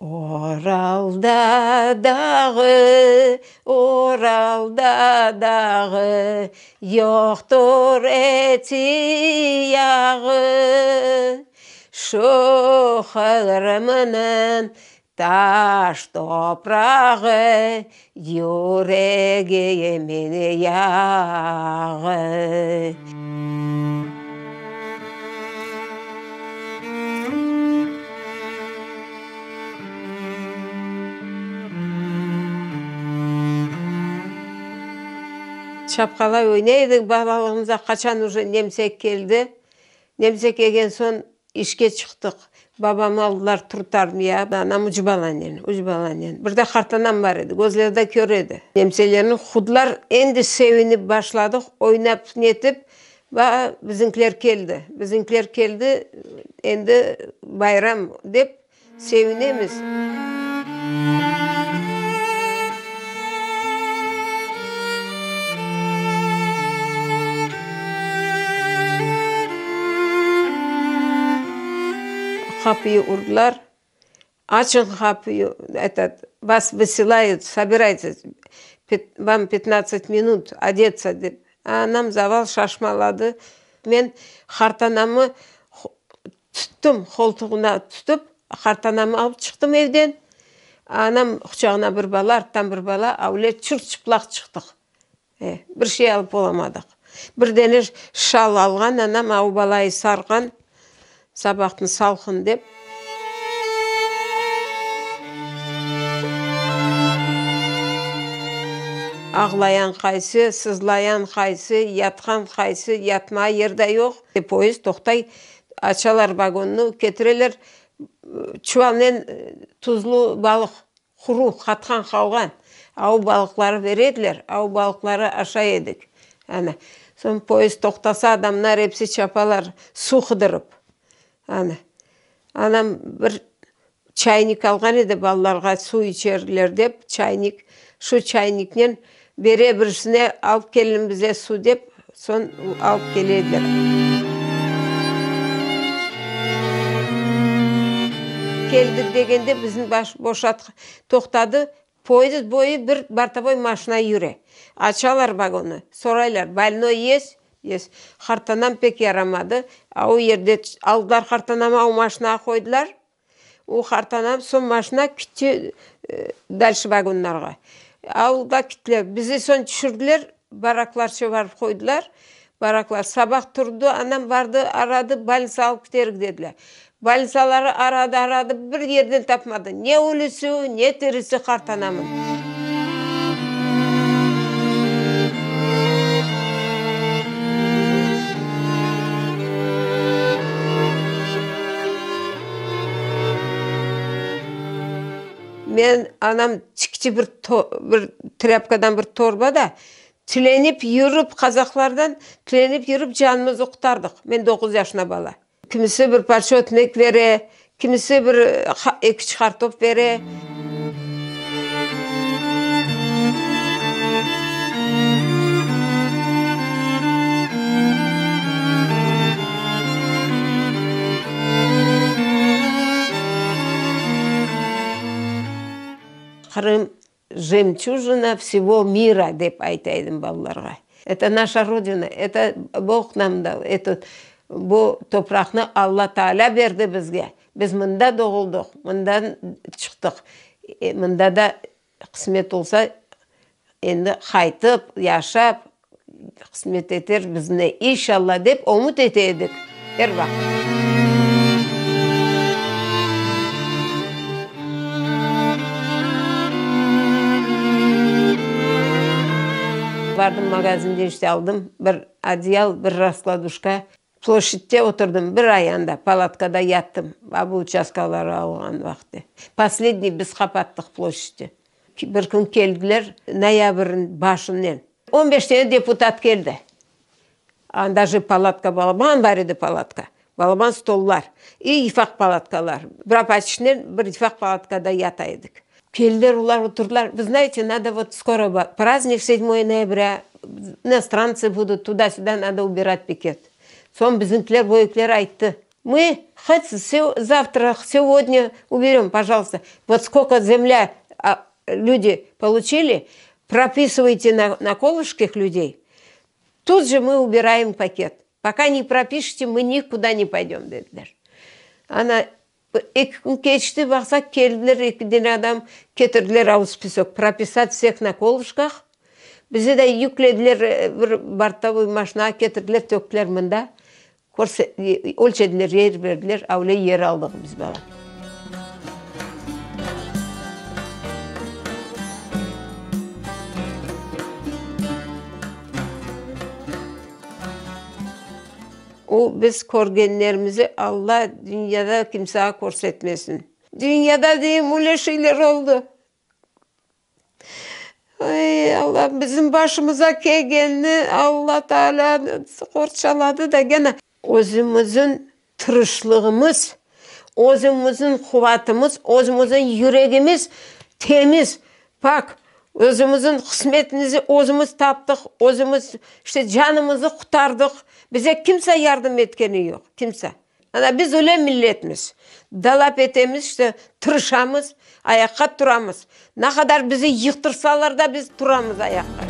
Oralda dağı, Oralda dağı, Yoqtur eti, yağı. Şu Qırımnıñ taş toprağı, Yüregimniñ yağı. Çapqalay oynay edik balalığımızda, qaçan uje nemse keldi, nemse kelgen soñ işke çıqtıq. Babamı aldılar trutarmiya, anam üç balanen, üç balanen. Bir de qartanam bar edi, közleri de kör edi. Nemselerni quvdılar, endi sevinip başladıq, oynap netip, ba, bizimkiler keldi, bizimkiler keldi, endi bayram dep sevinemiz. Qapıyı urdılar, Açıñ qapıyı, etot, vas vısılayut, sobiraytes, vam petnadtsat minut odetsa dep. Anam zaval şaşmaladı. Men qartanamı tuttım, qoltuğına tutıp, qartanamı alıp çıqtım evden. Anam quçağına bir bala, arttan bir bala, avle çır-çıplaq çıqtıq. E, bir şey alıp olamadıq. Bir dene şal alğan anam, av balayı sarğan, sabaqtın salqın dep. Ağlayan qaysı, sızlayan qaysı, yatqan qaysı, yatmağa yer de yoq. Poyezd toqtay, açalar vagonnı, ketireler çuvalnen tuzlu balıq. Quru, qatqan qalğan av balıqları bere ediler, av balıqları aşay edik. Ana, soñ poyezd toqtasa, adamlar episi çapalar suv qıdırıp. Ana, anam bir çaynik alğan edi, balalarğa suv içerler dep, çaynik, şu çayniknen bere birisine, alıp keliñ bize suv dep, soñ alıp kele ediler. Keldik degende bizni baş boşat toqtadı, poyezd boyu bir bortovoy maşina yüre. Açalar vagonnı, soraylar, bolnoy est? Est. Qartanam pek yaramadı, a o yerde aldılar qartanamı, o maşinağa qoydılar. O qartanam soñ maşina kitti dalşı vagonlarğa. Avulğa kittiler. Bizi soñ tüşürdiler, baraklarça barıp qoydılar. Baraklar. Sabah turdı, anam bardı, aradı, bolnitsa alıp kiterik dediler. Bolnitsaları aradı, aradı, bir yerden tapmadı. Ne ölüsi, ne tirisi qartanamın. Men, anam tikti bir bir trâpkadan bir torba da, tilenip yürip, qazaqlardan tilenip yürip canımızı qurtardıq. Men doquz yaşında bala. Kimisi bir parça ötmek bere, kimisi bir eki-üç qartop bere. Qırım jemçujina vsego mira, dep ayta edim balalarğa. Eto naşa rodina, eto Bog nam dal, eto bu topraqnı Alla Taalâ berdi bizge. Biz mında doğuldıq, mından çıqtıq, mında da qısmet olsa, endi qaytıp, yaşap, qısmet eter bizni, inşalla, dep ümüt ete edik er vaqıt. Bardım magazinden işte aldım bir odeyal, bir raskladuşka. Ploşidte oturdım bir ay anda, palatkada yattım, a bu uçastkaları alğan vaqıtte. Posledniy biz qapattıq ploşidti. Bir kün keldiler noyabrniñ başınen. On beş tane deputat keldi. Anda je palatka balaban bar edi palatka. Balaban stollar. İ yıfaq palatkalar. Bir apaçıqnen bir yıfaq palatkada yata edik. Keldiler olar oturdılar. Vı znayte, nado vot skoro prazdnik sedmoye noyabrâ, inostrantsı budut, tuda-süda, nado ubirat piket. Soñ bizimkiler, böyükler ayttı. Мы хоть завтра, segodnâ uberem, pojaluysta, vot skolko zemlâ люди получили, propisıvayte na na kolышkih lüdey, tut je mı ubiraem paket, poka ne propişete, mı nikuda ne poydem, dediler. Ana, Eki kün keçti, baqsaq, keldiler eki dene adam, ketirdiler avuz pesok, propisat vseh na kolışkah. Bizi de yüklediler bir bortovoy maşinağa ketirdiler, töktiler mında, ölçediler, yer berdiler, avle yer aldıq biz bala. O biz körgenlerimizi Alla dünyada kimsağa körsetmesin. Dünyada deyim öyle şeyler oldı. Ay, Alla, bizim başımıza kelgenni Alla Taalâ qorçaladı da gene. Özümizniñ tırışlığımız, özümizniñ quvatımız, özümizniñ yüregimiz temiz, pak. Özümizniñ qısmetimizi özümiz taptıq, özümiz işte canımızı qurtardıq. Bize kimse yardım etkeni yoq, kimse. Ana biz öyle milletmiz. Dalap etemiz, işte tırışamız, ayaqqa turamız. Naqadar bizi yıqtırsalar da biz turamız ayaqqa.